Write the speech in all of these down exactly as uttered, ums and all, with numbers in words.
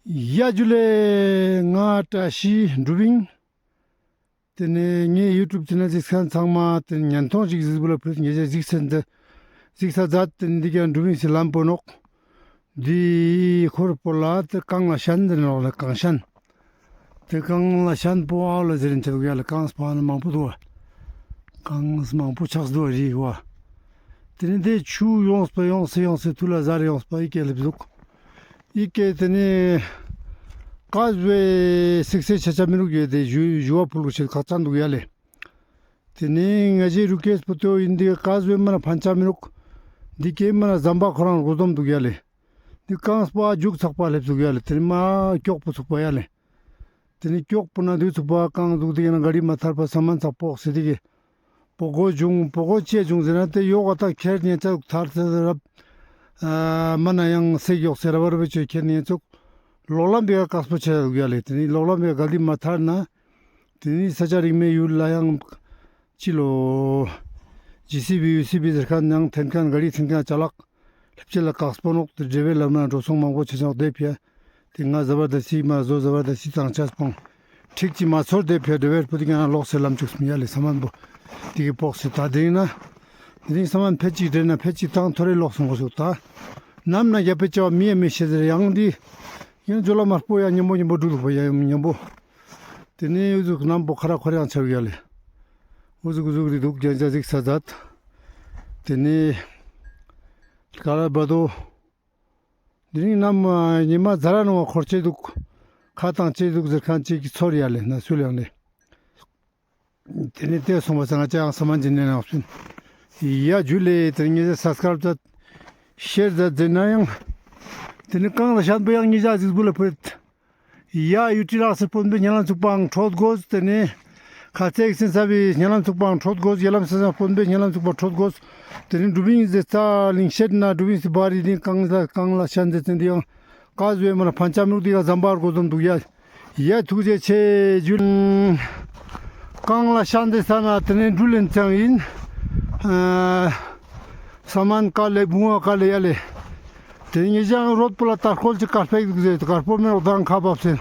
ཡ་ཇུ་ལེ། ང་བཀྲ་ཤིས་འབྲུག་པིང་། ཏེ་ནེ་ངའི་ཡུ་ཊུབ་ཆེ་ནལ་གཟིགས་མཁན་ཚང་མ་ཏེ་ནེ་ཉན་ཐོང་ཞིག་གཟིགས་པོ་ལ་ཕུལ། ངེ་ཞ་གཟིགས་ས་མཛད་གཟིགས་ས་མཛད། ཏེ་ནེ་འདི་ཀ་འབྲུག་པིང་སི་ལམ་པོ་ནོག། འདི་ཁོར་པོ་ལ་ཏེ་གངས་ལ་ཤན་ཟེར་ནོག་ལེ། གངས་ཤན། ཏེ་གངས་ལ་ཤན་པོ་ཨའོ་ལ་ཟེར་རིན་ཆ་དུག་ཡ་ལེ། གངས་པོ་ཨ་ནེ་མང་པོ་དུག་པ། གངས་མང་པོ་ཆགས་དུག་པ་རི་བ། ཏེ་ནེ་ཏེ་ཆུ་ཡོངས་པ་ཡོངས་སེ་ཡོངས་སེ་ཐུར་ལ་ཟར་ཡོངས་པ་ཨི་ཀེ་ལེབས་དུག། ཨི་ཀེ་ཏེ་ནེ་ཀ་ཟུག་སེ་སིག་སེ་ཆ་ཆ་མི་རུག་ཡོད་དེ་ཞུ་ཞུ་བ་ཕུལ་ལུགས་ཤིག་ཁག་ཅན་དུག་ཡ་ལེ། ཏེ་ནེ་ང་ཞའི་རུ་ཀེས་པོ་ཏོ་ཨིན་དེ་ཀ་ཟུག་མ་ན་ཕན་ཆ་མི་རུག། འདི་ཀེ་མ་ན་ཟམ་པ་ཁོ་རང་རྒོ་དོམ་དུག་ཡ་ལེ། འདི་གངས་པོ་ཨ་ཇུག་ཚག་པ་ལེབས་དུག་ཡ་ལེ། ཏེ་ནེ་མ་ཀྱོག་པོ་ཚུག་པ་ཡ་ལེ། ཏེ་ནེ་ཀྱོག་པོ་ན་དུག་ཚུག་པ་གངས་དུག་དེ་ཡ་ན་ག་རི་མ་ཐར་པ་ས་མན་ཚག་པོག་སེ་དེ་ཀེ། པོ་གོ་ཇུང་པོ་གོ་ཅེ་ཇུང་ཟེར་ན་ཏེ་ཡོག་ག་ཏ་ཁྱེར་ཉན་ཚག་ཐར་ཚེ་རབ། ཨ་མ་ན་ཡང་སེ་ཡོག་སེ་ར་བ་ར་བ་ཅོ་ཁྱེར་ཉན་ཚག་ལོག་ལམ་པེ་ཀ་ཀགས་པོ་ཆེ་དུག་ཡ་ལེ། ཏེ་ནེ་ལོག་ལམ་པེ་ཀ་ག་རི་མ་ཐར་ན། ཏེ་ནེ་ས་ཆ་རིང་མོའི་ཡུལ་ལ་ཡང་ཅི་ལོ། ཇི་སི་བི་ཡུ་སི་བི་ཟེར་ཁན་ཡང་ཐེན་ཁན་ག་རི་ཐེན་ཁན་ཅ་ལག་ལེབ་ཅེས་ལ་ཀགས་པོ་ནོག། ཏེ་འགྲེ་བའི་ལམ་ན་འགྲོ་སོང་མང་པོ་ཆེ་ཆག་དེ་ཕི་ཡ། ཏེ་ང་ཟ་བར་ད་སི་མ་ཟོ་ཟ་བར་ད་སི་ཙང་ཆ་སྤང་། ཁྲིག་ཅི་མ་ཚོར་དེ་ཕི་ཡ་འགྲེ་བའི་སྤུ་ཏི་ཀ་ན་ལོག་སེ་ལམ་ཅུག་སྨི་ཡ་ལེ་ས་མན་པོ། ཏེ་གི་པོག་སེ་ད་དེ་ན། དེ་རིང་ས་མན་ཕེ་ཅིག་དྲན་ན་ཕེ་ཅིག་ཏང་ཐོ་རེ་ལོག་སོང་གོ་ཤུག་ད། ནམ་ན་རྒྱ་ཕེ་ཅ་བ་མི་ཡ་མི་ཤེས་ཟེར་ཡང་འདི། ཡང་ཇོ་ལ་མར་པོ་ཡ་ཉམ་པོ་ཉམ་པོ་འགྲུལ་དུག་པ་ཡ་ཉམ་པོ། ཏེ་ནེ་འུ་ཟུག་ནམ་པོ་ཁ་ར་ཁོ་རེ་ཡང་ཆ་བི་ཡ་ལེ། འུ་ཟུག་འུ་ཟུག་རི་དུག་རྒྱན་ཆ་གཟིགས་ས་མཛད། ཏེ་ནེ་ཀ་ར་བ་དོ། དེ་རིང་ནམ་ཉི་མ་ཛ་ར་ནོ་བ་འཁོར་ཅེས་དུག། ཁ་ཏང་ཅེས་དུག་ཟེར་ཁན་ཅིག་གི་ཚོར་ཡ་ལེ་ན་སུ་ལེ་ཡང་ལེ། ཏེ་ནེ་ཏེ་སོང་བ་ས་ང་ཅ་ཡང་ས་མན་ཇི་ནེ་ནང་སུན། ཡ་ཇུ་ལེ། ཏེ་ནེ་ཉེ་ཞ་སབ་སི་ཀ་རབ་མཛད། ཤེར་མཛད་ཟེར་ན་ཡང་། ཏེ་ནེ་གངས་ལ་ཤན་པོ་ཡང་ཉེ་ཞ་གཟིགས་པོ་ལ་ཕུད། ཡ་ཡུ་ཊི་རག་སེ་དཔོན་པོའི་ཉེ་ལམ་ཚུགས་པའང་ཁྲོད་གོས། ཏེ་ནེ་ཁ་ཚེག་སིན་ས་བི་ཉེ་ལམ་ཚུགས་པའང་ཁྲོད་གོས། ཡ་ལམ་ས་ས་དཔོན་པོའི་ཉེ་ལམ་ཚུགས་པ་ཁྲོད་གོས། ཏེ་ནེ་འབྲུག་པིང་ཟེར་ས་ལིང་ཤེད་ན་འབྲུག་པིང་སི་བ་རི་དིང་གངས་ལ་གངས་ལ་ཤན་ཟེར་ཚན་དེ་ཡང་ཀ་ཟུག་མ་ན་ཕན་ཆ་མི་རུག་དེ་ཡང་ཟམ་པ་རྒོ་དོམ་དུག་ཡ། ཡ་ཐུགས་རྗེ་ཆེ་ཇུ་ལེ། གངས་ལ་ཤན་ཟེར་ས་ན་ཏེ་ནེ་འགྲུལ་ལེན་ཚང་ཨིན། ཨ་ས་མན་ཀ་ལེ་བུང་བ་ཀ་ལེ་ཡ་ལེ། ཏེ་ཉེ་ཞ་རོད་པོ་ལ་ཏར་ཁོལ་ཅིག་ཀར་པེག་དུག་ཟེར་ཀར་པོ་མེ་རོག་དང་ཁ་བབས་སེ་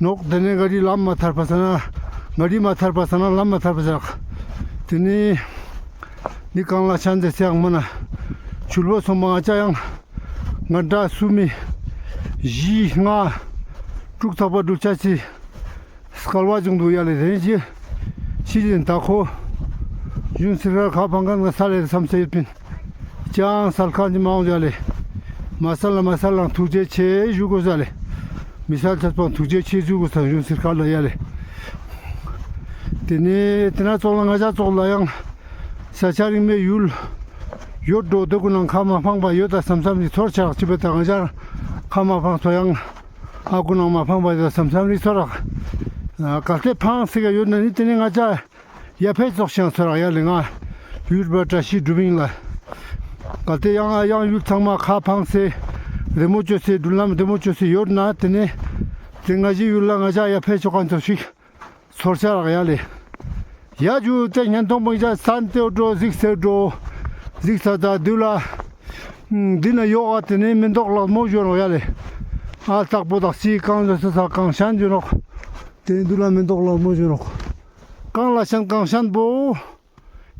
ནོག། ཏེ་ནེ་ག་རི་ལམ་མ་ཐར་པ་ས་ན་ག་རི་མ་ཐར་པ་ས་ན་ལམ་མ་ཐར་པ་ས་རག། ཏེ་ནེ་འདི་གངས་ལ་ཤན་ཟེར་ས་ཡང་མ་ན་ཆུལ་བོ་སོང་མ་ང་ཅ་ཡང་ང་འདྲ་སུ་མི་བཞི་ལྔ་དྲུག་ཚག་པ་འགྲུལ་ཆ་སི་སྐལ་བ་བྱུང་དུག་ཡ་ལེ། དེ་ཅི་ཕྱི་ཞིན་ད་ཁོ་ཡུན་སིར་ཁ་ཁ་ཕང་ཁན་ང་ས་ལེ་སམ་སེ་ཡོད་པིན། ཅང་སལ་ཁན་ཅི་མ་འོང་ཡ་ལེ། མ་སལ་ལ་མ་སལ་ལ་ཐུགས་རྗེ་ཆེ་ཞུ་གོས་ཡ་ལེ། མི་སལ་ཆ་སྤང་ཐུགས་རྗེ་ཆེ་ཞུ་གོས་ས་ཡུན་སིར་ཁ་ལ་ཡ་ལེ། ཏེ་ནེ་ཏེ་ན་ཙོགས་ལ་ང་ཅ་ཙོགས་ལ་ཡང་ས་ཆ་རིང་མོའི་ཡུལ་ཡོད་འགྲོ་དེ་གུ་ནང་ཁ་མ་ཕང་པ་ཡོད་ད་སམ་སམ་རི་ཚོར་ཆ་རག་ཅི་བེ་ད་ང་ཅ་ཁ་མ་ཕང་ཚོ་ཡང་ཨ་གུ་ནང་མ་ཕང་པ་ཡོད་ད་སམ་སམ་རི་ཚོར་རག། གལ་ཏེ་ཕང་སི་ག་ཡོད་ན་ནི་ཏེ་ནེ་ང་ཅ་ཡ་ཕེ་ཙོགས་ཤང་ཚོར་རག་ཡ་ལེ། ང་ཡུལ་བ་བཀྲ་ཤིས་འབྲུག་པིང་ལ་གལ་ཏེ་ཡང་ཡང་ཡུལ་ཚང་མ་ཁ་ཕང་སེ་རེ་མོ་ཅོ་སེ་འགྲུལ་ལམ་རེ་མོ་ཅོ་སེ་ཡོད་ན་ཏེ་ནེ་ཏེ་ང་ཞའི་ཡུལ་ལ་ང་ཅ་ཡ་ཕེ་ཙོགས་ཁན་ཙོགས་ཤིག་ཚོར་ཆ་རག་ཡ་ལེ། ཡ་ཇུ་ཏེ་ཉན་ཐོང་པོ་ཡ་སན་ཏེ་འགྲོ་གཟིགས་སེ་འགྲོ་གཟིགས་ས་ད་དུ་ལ་འདི་ན་ཡོག་ག་ཏེ་ནེ་མེ་ཏོག་ལག་མོ་ཞོན་ནོག་ཡ་ལེ། ཨ་སྟག་པོ་དག་སི་གངས་ལ་ས་ས་གངས་ཤན་ཞོན་ནོག། ཏེ་ནེ་དུ་ལ་མེ་ཏོག་ལག་མོ་ཞོན་ནོག། གངས་ལ་ཤན་གངས་ཤན་པོ།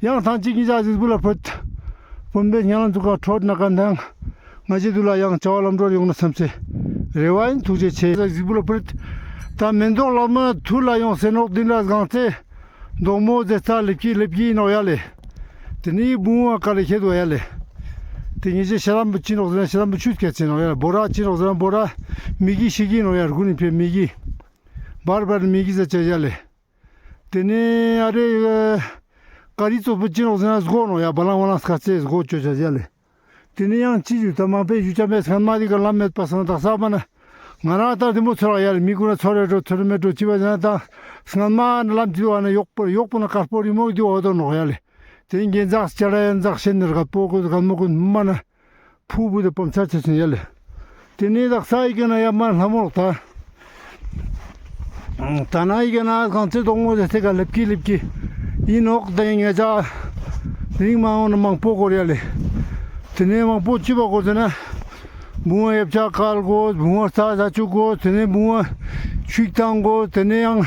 ཡང་ཐང་ཅིག་ཉེ་ཞ་གཟིགས་པོ་ལ་ཕུད། དཔོན་པོའི་ཉེ་ལམ་ཚུགས་ཀ་ཁྲོད་ན་ག་ནང་ང་ཞའི་དུ་ལ་ཡང་བྱ་བ་ལམ་འགྲོ་ཡོང་ན་སམ་སེ་རེ་བ་ཨིན། ཐུགས་རྗེ་ཆེ་གཟིགས་པོ་ལ་ཕུད། ད་མེ་ཏོག་ལག་མོ་ཐུར་ལ་ཡོང་སེ་ནོག། དེ་ན་གངས་ཚེ་མདོག་མོ་ཟེར་ས་ལེབ་ཀྱི་ལེབ་ཀྱི་ཨིན་ནོག་ཡ་ལེ། ཏེ་ནེ་བུང་བ་ཀ་ལེ་ཁྱེད་དོ་ཡ་ལེ། ཏེ་ཉེ་ཞ་ཤ་ལམ་བུ་ཅི་ནོག་ཟེར་ན་ཤ་ལམ་བུ་ཆུ་སྐྱེ་ཅེས་ནོག་ཡ་ལེ། བོ་ར་ཅི་ནོག་ཟེར་ན་བོ་ར་མི་གི་ཤི་གི་ནོག་ཡ་རྒུན་ནི་ཕེ་མི་གི་བར་བར་མི་གི་ཟེར་ཅེས་ཡ་ལེ། ཏེ་ནེ་ཨ་རེ་ཀ་རི་ཙོགས་པོ་ཅི་ནོག་ཟེར་ན་སྒོ་ནོག་ཡ། བ་ལང་བ་ལང་སྐ་ཚེ་སྒོ་ཅོ་ཅེས་ཡ་ལེ། ཏེ་ནེ་ཡང་ཅི་ཞུ་ད་མང་པོའི་ཞུ་ཅེས་མེད། སྔན་མ་འདི་ག་ལམ་མེད་པ་སང་དག་ས་མ་ན་ང་རང་ད་དེ་མོ་ཚོར་རག་ཡ་ལེ། མི་གུན་ན་ཚོར་རེ་འགྲོ་ཚོར་མེད་འགྲོ་ཅི་བ་ཟེར་ན་ད་སྔན་མ་ན་ལམ་ཅི་བ་ན་ཡོག་པོ་ཡོག་པོ་ན་དཀར་པོ་རི་མོ་འདི་འོ་དོ་ནོག་ཡ་ལེ། ཏེ་ནེ་རྒྱན་འཛག་ཅ་ལ་ཡན་འཛག་ཤེས་ནི་རྒད་པོ་གུན་རྒད་མོ་གུན་མ་ན་ཕུ་བུ་དེ་སྤོམ་ཚར་ཚར་ཆེན་ཡ་ལེ། ཏེ་ནེ་དག་ས་ཡི་གེ་ན་ཡ་མ་ལྷ་མོ་ལོག་ད། ད་ན་ཡི་གེ་ན་གངས་ཚེ་མདོག་མོ་ཟེར་ཏེ་ག་ལེབ་ཀྱི་ལེབ་ཀྱི་ཨིན་ནོག། ཏེ་ཉེ་ཞ་རིང་མ་འོང་ན་མང་པོ་གོ་རེ་ཡ་ལེ། ཏེ་ནེ་མང་པོ་ཅི་བ་གོ་ཟེར་ན་ བུང་བ་ཡབ་ཆ་བཀལ་དགོས། བུང་བ་རྩྭ་ཟ་བཅུག་དགོས། དེ་ནས་བུང་བ་ཆུ་བཏང་དགོས། དེ་ནས་ཡང་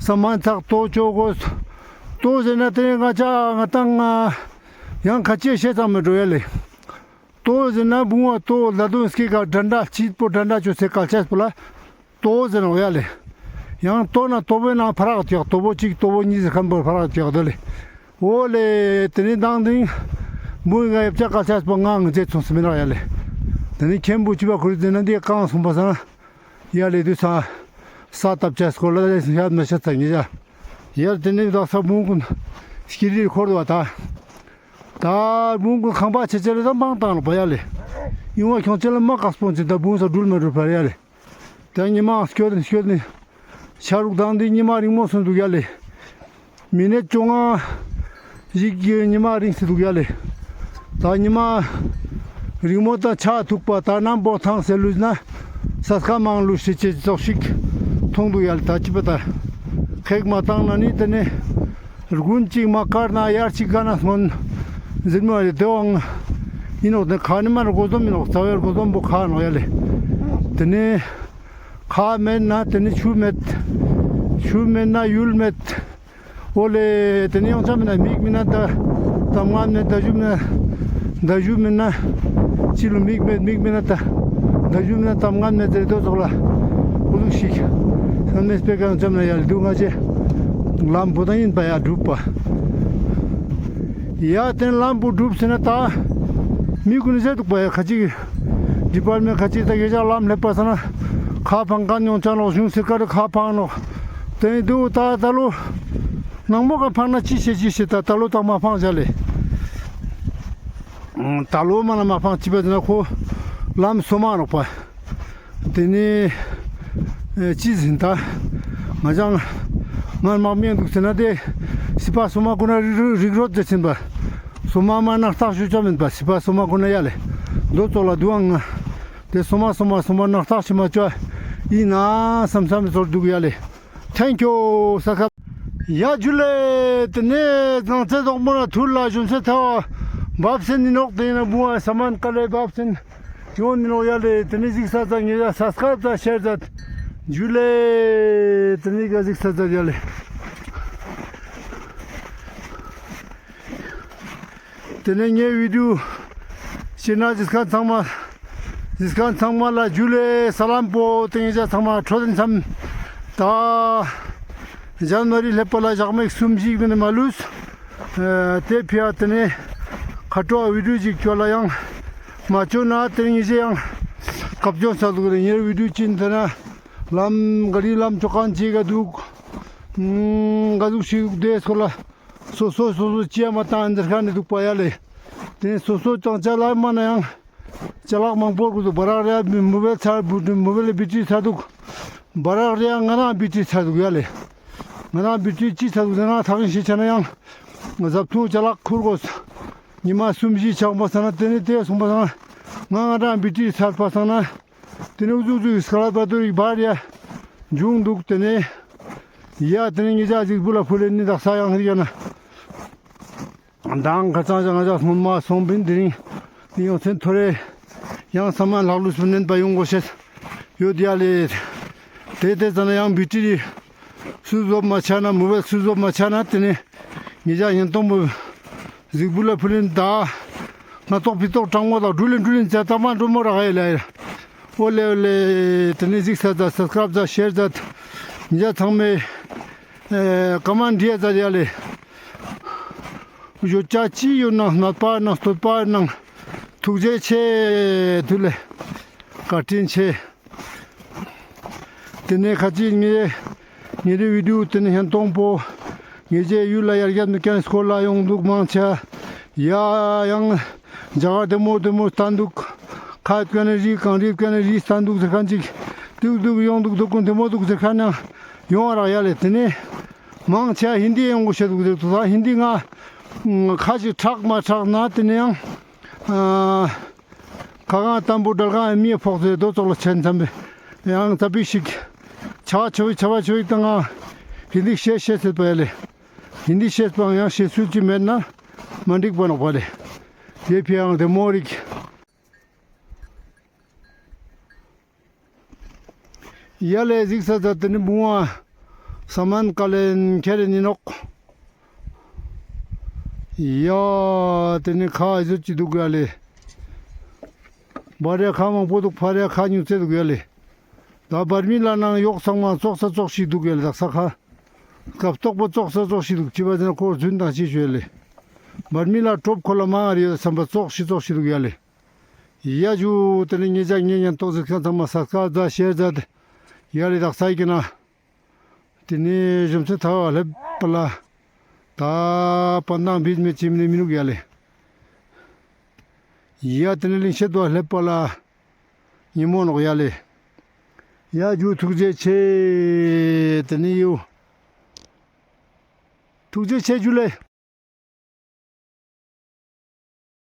ས་མན་ཚག་ཏོ་བཅོ་དགོས། ཏོ་ཟེར་ན་དེ་ནས་ང་ཅག་ང་ཏང་ཡང་ཁ་ཆེ་ཤེས་ཙམ་མི་འགྲོ་ཡ་ལེ། ཏོ་ཟེར་ན་བུང་བ་ཏོ་ལ་དོན་སྐྱེ་ག་འདྲ་འདྲ་སྐྱིད་པོ་འདྲ་འདྲ་བཅོ་སེ་བཀལ་ཆས་པོ་ལ་ཏོ་ཟེར་ནོག་ཡ་ལེ། ཡང་ཏོ་ན་ཏོ་བོའི་ནང་ཕ་རག་ཅིག་ཏོ་བོ་གཅིག་ཏོ་བོ་གཉིས་ཟེར་ཁན་པོ་ཕ་རག་ཅིག་དེ་ལེ། འོ་ལེ། དེ་ནས་དང་དེ་བུང་བ་ཡབ་ཆ་བཀལ་ཆས་པོ་ང་ང་ཚེ་ཚོང་སེ་མི་རག་ཡ་ལེ། དེ་ནས་མཁན་པོ་ཅི་བ་ཁོ་རེ་དེ་ན་འདི་གང་སོང་པ་སང་ཡ་ལེ་དུ་ས་ས་བཏབ་ཆས་སྐོར་ལ་ཡ་མ་ཤ་ཚ་ཉེ་ཡ། ཡར་དེ་ནས་དག་ས་བུང་ཀུན་སྐྱིད་རིར་འཁོར་བ་ད། ད་བུང་ཀུན་ཁང་པ་ཆེ་ཆེ་ལ་ད་མང་བཏང་ལ་པ་ཡ་ལེ། ཡུང་བ་ཁྱོང་ཆེ་ལ་མ་ཀག་སྤོང་ཆེ་ད་བུང་ས་འགྲུལ་མ་འགྲུལ་ཕར་ཡ་ལེ། ད་ཉི་མ་སྐྱོད་ནས་སྐྱོད་ནས་ཤ་རུག་དང་འདི་ཉི་མ་རིང་མོ་སོང་འདུག་ཡ་ལེ། མི་ནེ་བཅོ་ལྔ་ཞིག་གི་ཉི་མ་རིང་སེ་འདུག་ཡ་ལེ། ད་ཉི་མ་རིང་མོ་ད་ཆ་ཐུག་པ་ད་ནམ་པོ་ཐང་སེ་ལུས་ན་ས་སྐ་མང་ལུས་སེ་ཅེས་ཙོགས་ཤིག་མཐོང་འདུག་ཡ་ལེ། ད་ཅི་པ་ད་ཁེག་མ་བཏང་ན་ནི་དེ་ནས་དགུན་གཅིག་མ་དཀར་ན་དབྱར་གཅིག་དགའ་ན་སྔོན་ཟེར་མོ་ཡ་དེ་བའང་ཡིན་ནོག་དེ་ཁ་ནི་མ་ན་གོ་དོམ་ཡིན་ནོག་རྩ་བའི་གོ་དོམ་པོ་ཁ་ནོག་ཡ་ལེ། དེ་ནས་ཁ་མེད་ན་དེ་ནས་ཆུ་མེད། ཆུ་མེད་ན་ཡུལ་མེད། འོ་ལེ། དེ་ནས་ཡང་ཆ་མེད་ན་མིག་མེད་ན་ད་ཏམ་ངན་མེད། ད་ཞུ་མེད་ན་ད་ཞུ་མེད་ན་ཅི་ལུ་མིག་མེད། མིག་མེད་ན་ད་ད་ཞུ་མེད་ན་ཏམ་ངན་མེད་ཟེར་དོ་ཙོགས་ལ་འུ་ལུག་ཤིག་ས་མེད་སྤེ་གང་ཆ་མེད་ན་ཡ་ལེ་དུ་ང་ཅེ་ལམ་བོ་ད་ཡིན་པ་ཡ་འགྲུབ་པ། ཡ་དེ་ལམ་བུ་འགྲུབ་ཟེར་ན་ད་མི་ཀུན་ཟེར་འདུག་པ་ཡ། ཁ་ཅིག་ཌི་པར་མེན་ཁ་ཅིག་ད་གེ་ཅག་ལམ་སླེབས་པ་ས་ན་ཁ་ཕང་ཀ་ཉོང་ཆ་ནོག་གཞུང་སེར་ཀ་རུ་ཁ་ཕང་ནོག་དེ་ནི་འདུག་ད་ད་ལོ་ནང་མོ་ཀ་ཕང་ན་ཅི་ཤེས་ཅི་ཤེས། ད་ད་ལོ་ད་མ་ཕང་བྱ་ལེ། ད་ལོ་མ་ན་མ་ཕང་ཅི་པ་ཟེར་ན་ཁོ་ལམ་སོ་མ་ནོག་པ། དེ་ནི་ཨེ་ཅི་ཟིན་ད། ང་ཅང་ང་མ་མེད་འདུག་ཟེར་ན་དེ་སི་པ་སོ་མ་ཀུན་ན་རིག་རིག་རོད་དེ་ཟིན་པ། སོ་མ་མ་ནག་ཐག་ཞུ་ཆ་མེད་པ་སི་པ་སོ་མ་ཀུན་ན་ཡ་ལེ། དོ་ཙོགས་ལ་དུའང་ང་དེ་སོ་མ་སོ་མ་སོ་མ་ནག་ཐག་ཞུ་མ་ཆོ་ཡིན་ན་བསམ་བསམ་མི་ཚོར་འདུག་ཡ་ལེ། ཐེང་ཀྱུ་ས་ཁ། ཡ་ཇུ་ལེ། དེ་ནས་ནང་ཚེ་རྫོགས་མོ་ན་ཐུར་ལ་ཞུམ་སེ་ཐལ་བ་བབས་སེ་ནི་ནོག་དེ་ཡིན་ན་བུང་བ་ས་མན་ཀ་ལེ་བབས་སེ་ནི། ཡོང་ནི་ནོག་ཡ་ལེ། དེ་ནི་གཟིགས་ས་ཙ་ཉེ་ཡ་སབ་སི་ཀ་རབ་ཙ་ཤེར་ཙ་ཇུ་ལེ། དེ་ནི་ག་གཟིགས་ས་ཙ་ཡ་ལེ། དེ་ནི་ངའི་བི་ཌིའོ་ཤེས་ན་གཟིགས་ཁན་ཚང་མ་གཟིགས་ཁན་ཚང་མ་ལ་ཇུ་ལེ་ས་ལམ་པོ། དེ་ཉེ་ཡ་ཚང་མ་འཕྲོད་བསྟེན་འཚམ། ད་ཇན་ནི་ཝ་རི་སླེབས་པ་ལ་ཞག་མེད་གསུམ་ཞིག་མིན་མ་ལུས། ཨ་དེ་ཕི་ཡ་དེ་ནས་ཁ་དྲོ་བི་ཌིའོ་ཅིག་ཅོ་ལ་ཡང་མ་ཅོ་ན་དེ་ཉེ་ཞེ་ཡང་སྐབས་ཅོ་ས་འདུག་རེ། ཉེ་བི་ཌིའོ་ཅིན་དེ་ན་ལམ་ག་རི་ལམ་ཅོ་ཁན་ཅིག་ག་འདུག་ཨུམ་ག་ཟུག་ཞིག་དེ་སྐོར་ལ་སོ་སོ་སོ་སོ་ཅི་ཡ་མ་བཏང་འདིར་ཁ་ནས་འདུག་པ་ཡ་ལེ། དེ་ནས་སོ་སོ་ཅང་ཅ་ལག་མ་ན་ཡང་ཅ་ལག་མང་པོ་དགོས་འདུག་བ་རག་རེ་མོ་བེལ་ཚར་བུ་མོ་བེལ་ལ་བེ་ཊི་རི་ཚར་འདུག་བ་རག་རེ་ང་རང་བེ་ཊི་རི་ཚར་འདུག་ཡ་ལེ། ང་རང་བེ་ཊི་རི་ཅི་ཚར་འདུག་ཟེར་ན་ཐག་རིང་ཞིག་ཆ་ན་ཡང་ཟབ་ཐུང་ཅ་ལག་ཁུར་དགོས། ཉི་མ་གསུམ་བཞི་ཆགས་པ་ས་ན་དེ་ནི་དེ་སོང་པ་ས་ན་ང་ང་རང་བེ་ཊི་རི་ཚར་པ་ས་ན་དེ་ནི་འུ་ཟུག་ཟུག་སྐ་ལ་པ་ཏོ་རིག་བར་ཡ་འབྱུང་འདུག་དེ་ནི་ཡ་དེ་ནི་ཉེ་ཞ་གཟིགས་བུ་ལ་ཕུལ་ལེ་ནི་དག་ས་ཡང་རིག་ཡ་ན། མདང་ཁ་ཚང་ཞག་ང་ཞག་སྔོན་མ་སོང་བིན་དེ་རིང་དེ་ཡོང་ཚེ་ཐོ་རེ་ཡང་ས་མ་ལྷག་ལུས་སུ་ནན་པ་ཡོང་དགོས་ཤེས་ཡོད་ཡ་ལེ། དེ་དེ་ཙ་ན་ཡང་བེ་ཊི་རི་སུ་བཟོ་མ་ཆ་ན་མོ་བེལ་སུ་བཟོ་མ་ཆ་ན་དེ་ནི་ཉེ་ཞ་ཉན་སྟོང་བུ་གཟིགས་བུ་ལ་ཕུལ་ལེན་ད་ང་ཏོག་ཕི་ཏོག་དྲང་མོ་དང་འགྲུལ་ལེན་འགྲུལ་ལེན་ཙ་ད་མ་འགྲོ་མོ་རག་ཡ་ལེ། འོ་ལེ་འོ་ལེ། དེ་ནི་གཟིགས་ས་ཙ་སབ་སི་ཀ་རབ་ཙ་ཤེར་ཙ་ཉེ་ཞ་ཚང་མས་ཨེ་ཀ་མན་ཊི་ཡ་ཙ་ཡ་ལེ། ཡོད་ཅ་ཅི་ཡོད་ནང་ནད་པ་ནང་སྟོད་པ་ནང་ཐུགས་རྗེ་ཆེ། དུ་ལེ་བཀའ་དྲིན་ཆེ། དེ་ནས་ཁ་ཅིག་ངའི་ངའི་རི་བི་ཌིའོ་དེ་ནས་ཧན་ཏོང་པོ་ངེ་ཅེ་ཡུལ་ལ་ཡར་རྒྱབ་ནི་ཀན་སྐོར་ལ་ཡོང་འདུག་མང་ཆེ་ཡ་ཡང་ཇ་ག་དེ་མོ་དེ་མོ་སྟན་འདུག་ཁ་ཡོད་ཀ་ནས་རི་གང་རི་ཡོད་ཀ་ནས་རི་སྟན་འདུག་ཟེར་ཁན་ཅིག་འདུག་འདུག་ཡོང་འདུག་འདུག་ཀུན་དེ་མོ་འདུག་ཟེར་ཁན་ཡང་ཡོང་བ་རག་ཡ་ལེ། དེ་ནས་མང་ཆེ་ཧིན་དི་ཡོང་དགོས་ཤེས་འདུག་ཟེར་འདུག་ད་ཧིན་དི་ང་ཁ་ཅིག་དྲག་མ་དྲག་ན་དེ་ནས་ཡང་ཨ་ཁ་གང་དམ་པོ་འདྲ་གང་མི་ཕོག་ཚེ་རྡོ་ཙོགས་ལ་ཆེན་ཚམ་པས་ཡང་ཙ་པིག་ཞིག་ཆ་ཆོ་བི་ཆ་བ་ཆོ་བི་ད་ང་ཧིན་དི་ཤེས་ཤེས་ཟེར་པ་ཡ་ལེ། ཧིན་དི་ཤེས་པའང་ཡང་ཤེས་ཚུལ་ཅིག་མེད་ན་མ་འགྲིག་པ་ནོག་པ་ལེ། དེ་ཕི་ཡང་དེ་མོ་རིག་ཡ་ལེ་གཟིགས་ས་ད་ཏེ་ནེ་བུང་བ་ས་མན་ཀ་ལེན་ཁྱེར་རེ་ནི་ནོག། ཡ་ཏེ་ནེ་ཁ་ཨི་ཟུག་ཅིག་དུག་ཡ་ལེ། བར་རེ་ཁ་མང་པོ་དུག། ཕར་རེ་ཁ་ཉུང་ཙེ་དུག་ཡ་ལེ། ད་བར་མི་ལ་ནང་ཡོག་ཚང་མ་ཙོགས་ས་ཙོགས་ཤིག་དུག་ཡ་ལེ། དག་ས་ཁ་སྐབས་ཐོག་པོ་ཙོགས་ས་ཙོགས་ཤིག་དུག། ཅི་བ་ཟེར་ན་ཁོ་རྫུན་དང་ཅི་ཞུ་ཡ་ལེ། བར་མི་ལ་གྲོབ་ཁོ་ལ་མང་ང་རེ་ཡོད་སམ་པ་ཙོགས་ཤིག་ཙོགས་ཤིག་དུག་ཡ་ལེ། ཡ་ཇུ་ཏེ་ནེ་ཉེ་ཞ་ཉེ་ཉན་ཏོག་ཟིག་ཁ་ཚང་མ་སབ་སི་ཀ་རབ་མཛད་ཤེར་མཛད་ཡ་ལེ། དག་ས་ཡི་ཀེ་ན་ཏེ་ནེ་གཞུང་ཚན་ཐ་བ་ལེབ་པ་ལ་ད་པན་དང་བིས་མེད་ཅིག་མི་ནུག་ཡ་ལེ། ཡ་ཏེ་ནེ་ལིང་ཤེད་དུ་ལེབ་པ་ལ་ཉི་མོ་ནོག་ཡ་ལེ། ཡ་ཇུ་ཐུགས་རྗེ་ཆེ། ཏེ་ནེ་ཡུ་ཐུགས་རྗེ་ཆེ་ཇུ་ལེ།